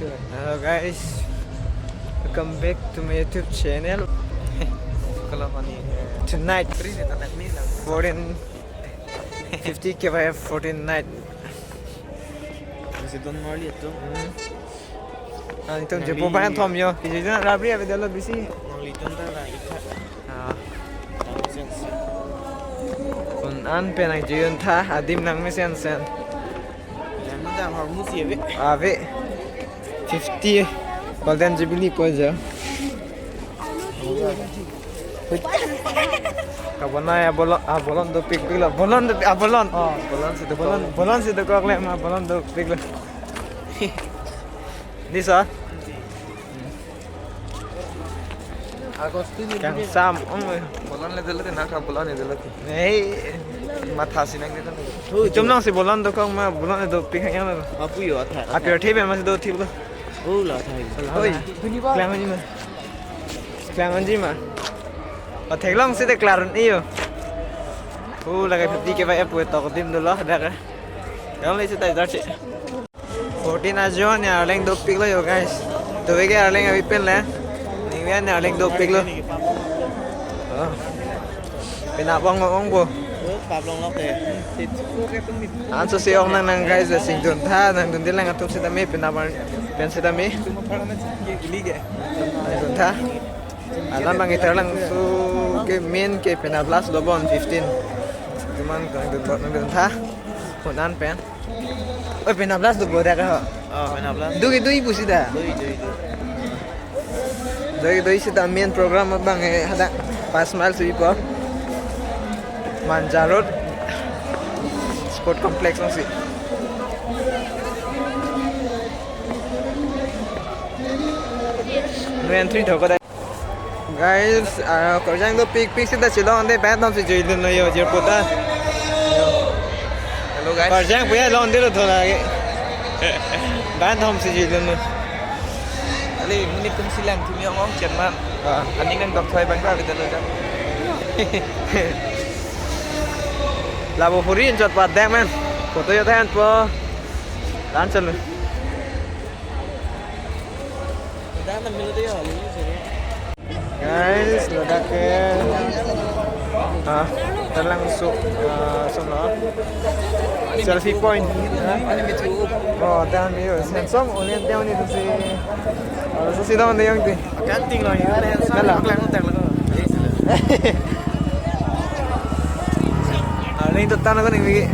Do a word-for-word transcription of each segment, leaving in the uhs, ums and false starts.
Hello guys, welcome back to my YouTube channel. Kalau kau ni, eh, Tonight, free ni, tak ni lah. Fourteen fifty K Y F fourteen night. Masih don mali tu. Hmm. Nangtum je po pa thom yo. Kisi jun rabri ave dolo bisi. Nangli ton ta la ikha. Ah. Nangli sen sen. Pon an pen nang jiyun tha, adim nang mesen sen. Yang mana hormu si ave? Ave. Fifty Golden Jubilee ko jo. Kabonai abolon, abolon dopikpiklo. Bolon do, abolon. Oh, bolon si dokok. Bolon, bolon si dokok le ma bolon dopiklo. Ni sa? Agosti ni kangsam ong. Bolon le dolo te, nangka bolon le dolo te. Nei. Matha si nang dolo. Tum nang si bolon dokok ma bolon dopik hang yang lo. Apu yo atha. Api or thibe ma si dothiplo. Oh, la thai. Oi. Klang ni ma. Klang anji ma. O theklong si de klar ni yo. Oh, lagai fifty K Y F pu tok dim dolo dak. Yang le si tai dar si. Fourteen ajo ni arleng dopiklo yo guys. Tuve ke arleng avi pen le. Ningve ni arleng dopiklo. Oh. Penap ong ong po. Oh, pap long lok de. Anso si ong nang nang guys, singdun tha, nangdun dilang atum sitame, penap pen sitame. Nangdun tha. Alam bang itar lang su ke main ke penap last lo bon fifteen. Cuman nangdun bot nangdun tha. Hunan pen. Oi, penap last do bodak ha. Oh, penap last. Dui dui pusi da. Dui dui dui. Doi doi sita main program abang eh hadak five miles wi po. Manja Road Sport Complex nang si. No entry thoko da. Guys, ah, korjang dopikpik sita chilong de bat nam si juilun lo yo jirputa. Hello guys. Korjang puya long de lo thola ke. Bat nam si juilun lo. Ali, monit atum si lang thimi ong ong chenman. Ah. Aning nangdok thoi bang ka kita lo ja. Labo puri inchot pat dek men. Photo yo than po. Lan chal. Guys, ladak ke, ah, terlang su, ah, solo. Selfie point. Oh, dan mi yo. Handsome, only down itu si. Oh, so si down de yang ti. Kanting lo, ya. Kala. Ah, ini tuh tanah kan ini.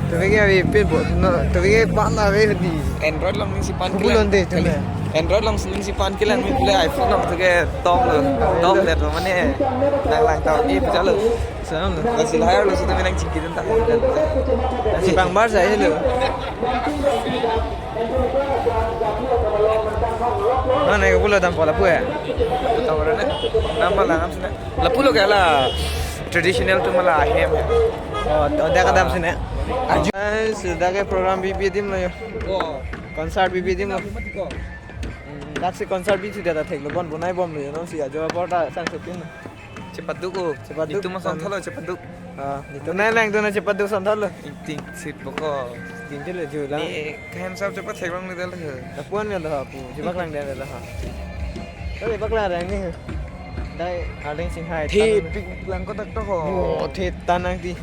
Tuh ini abi pin bo. No, tuh ini pan abi di. Android lang si pan kilang. Android lang si pan kilang, mi pule iPhone lang tuh ke tong lo, tong deh tuh mana, nang lang tau di pecah lo. Sana lo. Masih lahir lo, situ minang cingkirin tak. Si pangbar saya lo. Mana yang pula dampol apa ya? Tahu mana? Nama lah, apa sih? Lapulo ke la traditional tu mala ahem. Oh, oh, dia kadam sini. Aju. Guys, sudah ke program bibi dim lo yo. Oh. Concert bibi dim lo. Dak si concert bi sudah ta thek lo bon bonai bom lo yo, no si ajo apor ta sang setin. Cepat duk, oh. Cepat duk. Itu mas anthalo cepat duk. Ah, itu nai lang tu na cepat duk santhalo. Ting sit boko. Ting sit lo ju lang. Ni kahan sab cepat thek long ni dal. Tapuan ni lo ha pu. Cepat lang dia lo ha. Tapi cepat lang ni. Dai aling sing hai. Thepik lang kodak to ho. Oh, the tanang ti.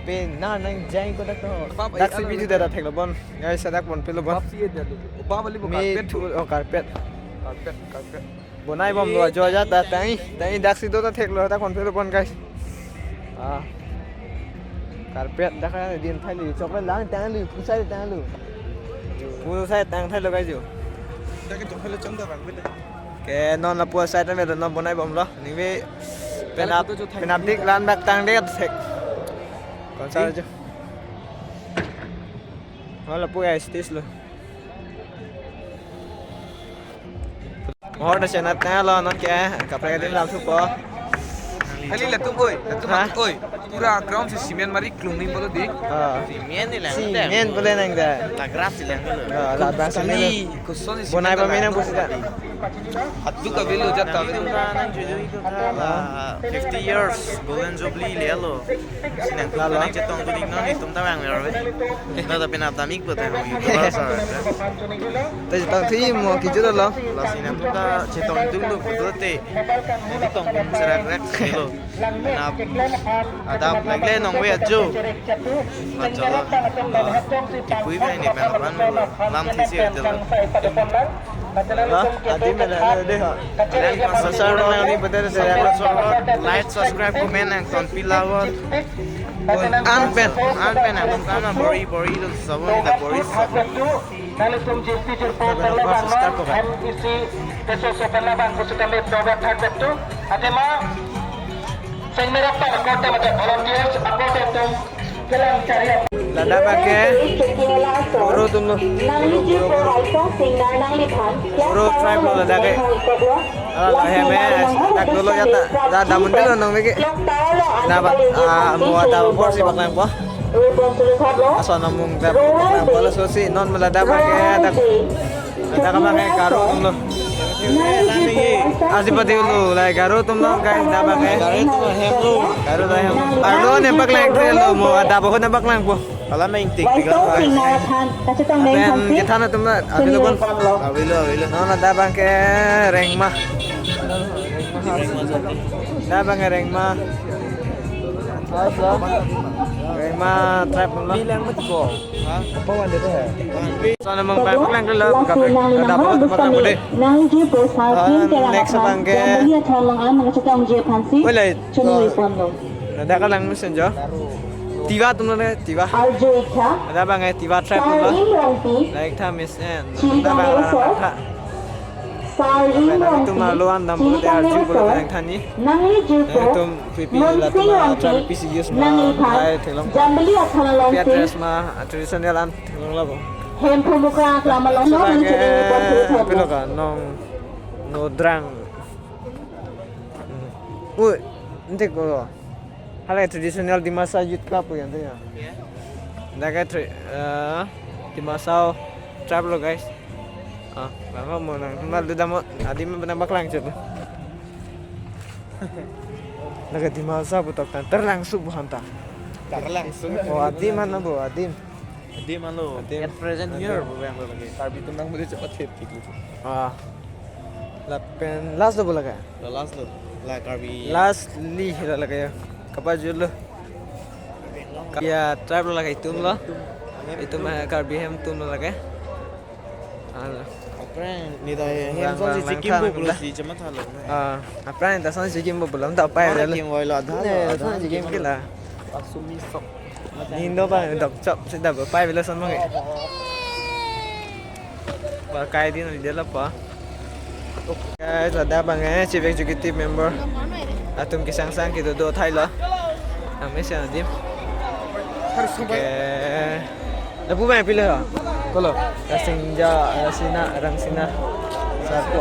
Pe na nang jai kodak to ho. Dak si bi sudah ta thek lo bon. Guys, sadak bon pelo bon. Bap si ye dia lo. Bap ali bo carpet. Oh, carpet. Carpet, carpet. Bonai bom lo ajo aja ta tang, tang dak si do ta thek lo ta kon pelo bon guys. Ah. Carpet dak ka din thai lo, chocolate lang tang lo, pusai tang lo. Pusai tang thai lo guys yo. Dak ke chocolate chong da bang bele. Ke non lapu asai ta melo non bonai bom lo. Ningve penap, penap dik lan bak tang dek thek. Kon sa jo. Oh, lapu guys, stage lo. Mohor ta chenat na lo non ke, kaprek adim lam thupo. Hali latum oi, latum Ha? Oi. Pura ground si cement mari klung ning bolo di. Ah. Cement ni lang. Cement bole nang da. La grass si lang dulu. Ah, la grass si Kali lang. Koson si Bonai cement ba la minang lang. Pusi da. Hadu ka velo jat ka velo. Nang juju itu ta la fifty years golden jubilee le lo. Sinang Lalo. Nang chetong tu ning non itum ta bang mero be. Nang ta pinap tamik buat yang YouTuber sa. Ta chetong tu mo kijulo lo. La sinang tu ta chetong tu lo betul te. Ini tong serak-rak lo. Nap, adap legle nong we ajo. Machala. Kipui ba ini pen apan lam thisi ajo. Ha? Adi mela de ha. Like, subscribe, comment, and ton pilawat. An pen. An pen, ang kama bori, bori, lo sabon kita bori sabon. Nelitum G S T jirpo Nelitum penlabang G S T non, jirpo kan? M E C, Teso so penlabang, khusus kami program thak betul. Atema, seng merap par, kote mate volunteers, akote tum, kelam cari. Ladak abang ke, guru atum lo. Nangli jirpo Alphonse Singnar nangli phan, guru tribe lo ladak ke. Ala lo hem eh, dak dolo ya ta. Da, da mun dolo nong beke. Na ba, ah, mo ada bor si baklang po. Aso namung da baklang po laso si non mela da abang ke dak. Da ka abang ke Garo atum lo. Asi pati ulo, lai Garo atum lo, guys, da abang ke. Garo atum hem lo. Garo atum hem. Arlo ne baklang tre lo mo, ada bahut ne baklang po. Alam yang tik tik Waitong lah. Singnar aphan, kachetong neng Pen aphan si, kethan atum na, seni avelo bon. Aphan lo. Avelo, avelo. Non ada abang ke Rengma. Da abang ke Rengma. Rengma tribe lo. Bilang betul. Hah? Apa wan deh? Sana mong bang lang lo. Langsung nang ada linang apa harus baklang kami. Bude. Nang ji po sa Ah, kim ke lang next aphan, abang ke. Yang beli atau lang an, kachetong ji aphan si. Boleh. Chuni Oh. Ipon lo. Ladak kalang mesin jo. Tiwa atum lo ne, Tiwa. Arju Ikha. Ladak abang eh Tiwa tribe Sar lo. Imrongpi. Ladak tha mesin. Chiri Da abang Kangre lang Oso. Tha. Sar Imrongpi. Atum lo an dam Chiri bolo de Kangre Arju bolo Oso. Ladak tha ni. Nangli jirpo. Atum pipi Monsing latum Rongpi. Tribe P C use ma. Nangli phan. Hai thelong. Jambili athan along Pia si. Dress ma, traditional an thelong labo. Hemphu mukra aklam along. Sebagai Nangli jirpo. Pilo ka nong nodrang. Ui, ente ko. Hala traditional Dimasa Youth Club pu yan ya. Iya. Dak ke tra- eh, Dimasa tribe lo, guys. Ah, bang mo nang mal du damo adim bana baklang chot. Dak ke Dimasa putok tan terlangsung buhan ta. Terlangsung. Oh, adim mana bu adim. Adim alo. Adim. At present here, Adim. Bu yang lagi. Karbi atum nang muli cepat hit gitu. Ah. Lapen last lo bola ka? La last lo. La Karbi. Last li hila lake ya. Kapa julo. Ya, tribe lo lake itum lo. Itum, eh, Karbi hem atum lo lake. Alo. Aphrang ni ta hem Lang, son lang, si lang, chikim lang, bo pulo lang. Si chama thalo. Ah, aphrang ta son chikim bo pulo ta pai Mara lo. Kim voi lo adha Ne, lo, adha son chikim kim. Kila. Paksumi sok. Nindo bang dok chop sida bo pai velo son bang. Ba kai din di dela pa. Guys, ladak abang eh Chief Executive Member. Atum kesang sang kedo do thai lo. Ang mesin adim. Oke. Lapu bang pilo ha? Kolo. Rangsina, Rangsina, Rangsina. Satu.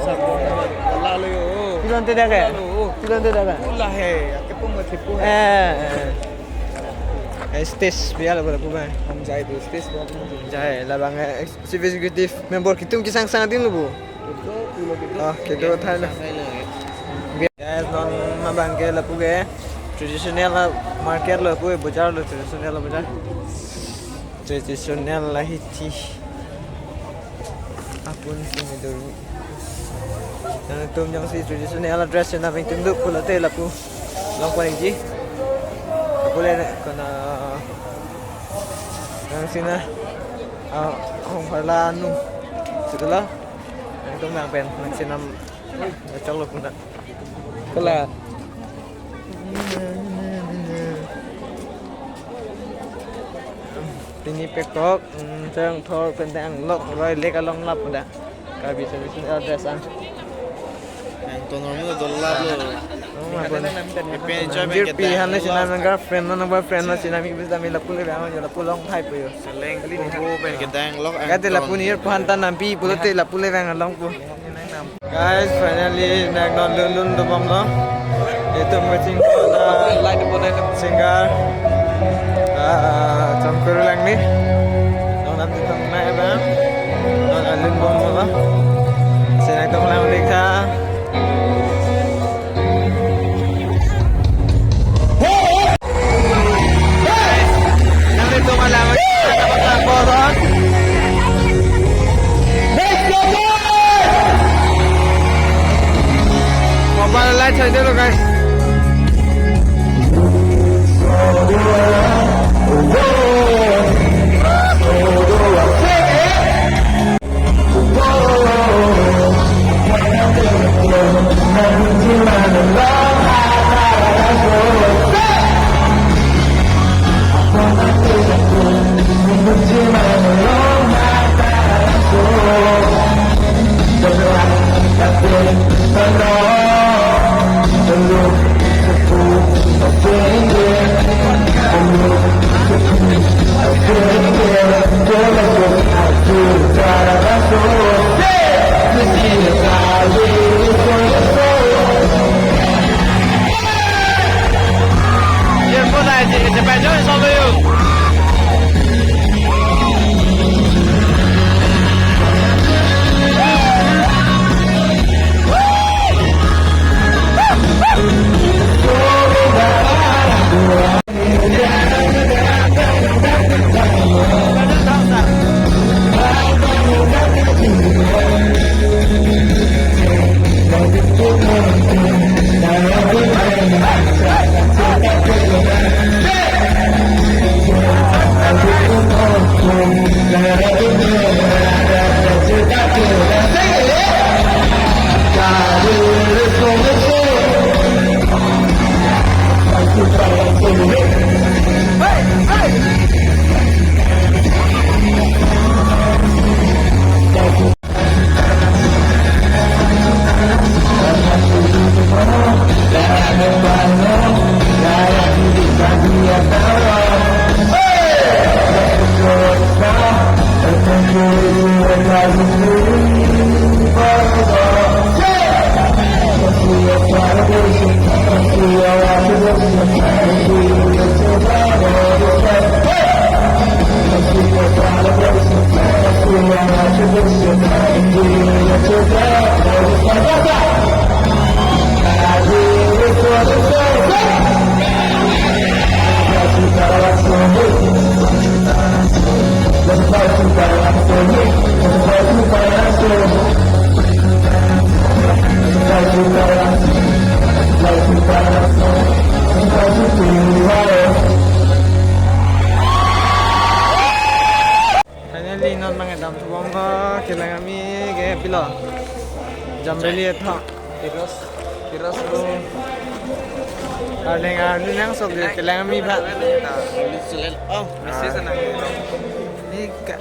Ala lo yo. Pilon te dak ke? Ala lo. Pilon te dak ke? Pula he. Ake pun mati pun. Eh, eh. Eh, stage biar lah, berapa, bang? Hum jai tu stage berapa? Jai, labang, eh, Chief Executive Member kitum kesang sang din lo, bu. Betul, betul, betul. Ah, kedo thai lo. Sang thai lo, ya. Guys, non ma abang ke lapu ke traditional market lo, pu bojar lo, traditional bojar. Traditional lahei ti. Apun si midori. Nangtum jongsi traditional dress na abang tum duk pulote lapu long paling ji. Pule kona nang sina, ah, hong pala anu. Setelah nangtum nang pen nang sinam cok lo puna. Kala. Pini pekok, mm, chang thor pen tang lok roi lek along lap pu da. Karbi traditional dress an. Ang tonor mo dol lap lo. Oh, ma bon. Ipe enjoy Jir pi kedang han lo sinam lok. Girlfriend lo, boyfriend lo sinam ik bis da mi lapu le bang, lapu long thai pu yo. Seleng pu pen kedang lok ang Kate lapu ton. Nir pu han ta nampi pulote lapu le bang along pu. Guys, finally, nang non lun lun dobom lo. Itum kachingthur, ah, singer, ah, Chongkuru Langni. Nang nam itum na abang. Nang alun bom mo. Sinang itum lang dikha. Nang itum alam. Mobile light saja lo, guys. Finally, non bang kedam thubom ba, kelang ami ke pilo. Jambili ethok. Kiros, kiros lo. Arleng, arleng nang sok de, kelang ami ba. Oh, message na. Ika.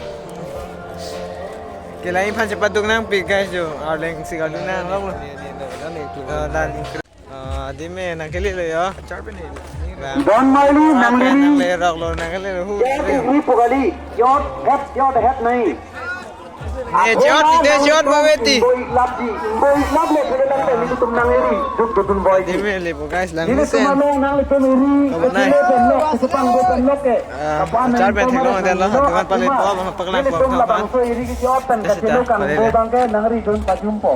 Kelang iphan cepat duk nangpi, guys, jo. Arleng si kalau nang lo. Oh, dan. Ah, adim nangkele lo yo. Don Maili, nang liri. Nanglerok lo, nangkele lo. Hu. Ini pukali. Jot het, jot het nahi. Eh, jot, ide jot, Baweti. Boi lap di, boi lap le, pede lang teh, nelitum nang liri. Duk dudun boi di. Adim le po, guys, lang nelitum mesen. Along nanglitum iri. Kamu nai. Kecil pen lok, kecil pen lok ke. Ah, apa nang char pen thek lo, dan lo, teman paling po, apa paklang po, nelitum apa? Labangso iri kejot pen kecil kan, boi bang ke nang ridun pajumpo.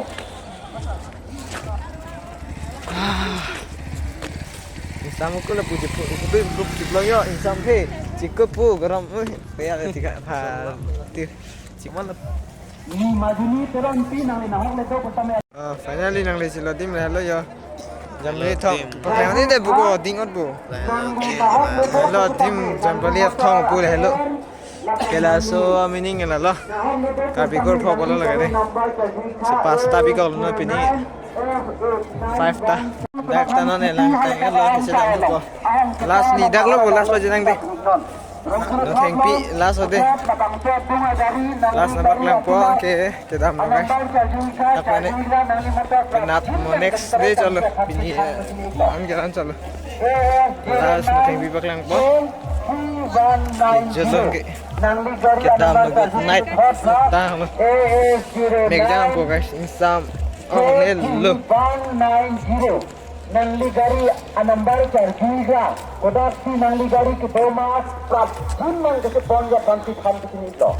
Insam ko lapu jepu, ko tu grup jepu yo, insam he, chiko pu, garam, eh, kaya le tiga, ha, ti, chimon la. Ni majuni teron pi nang ni nahok le do pertama. Ah, finally nangle chilo adim le lo yo. Jambili ethok. Adim. Paklang ni de buko ding ot bu. Lo adim Jambili ethok bu le lo. Kelaso meaning la lo. Kabi kor pho polo lagade. So pasta bikok lo pini. Five ta. Dak ta non elang tang lo kisi dang ko. Last ni dak lo bu last lo jenang de. Nothengpi last ode. Last nangpaklangpo ke kedam lo guys. Dak mane penat mo next day chalo. Pini, eh, an jalan chalo. Last nothengpi paklangpo. Jodong ke kedam lo good night. Tang lo. Mek jam po guys. Insam. Oh, ne lo. One nine zero. Nangli gari anumber charjuiga, kodaksi nangli gari kedo ma, prap jun nang kese pon ya panti tham kese nilo.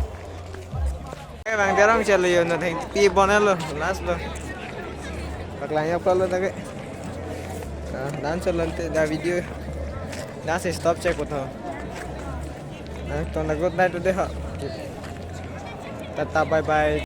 Eh, Bang Terong chalo yo, no thengpi bon lo, last lo. Paklang ya lo tadi. Ah, dan chalante da video. Da si stop chek kotho. Ah, to na good night today ha. Tata bye bye.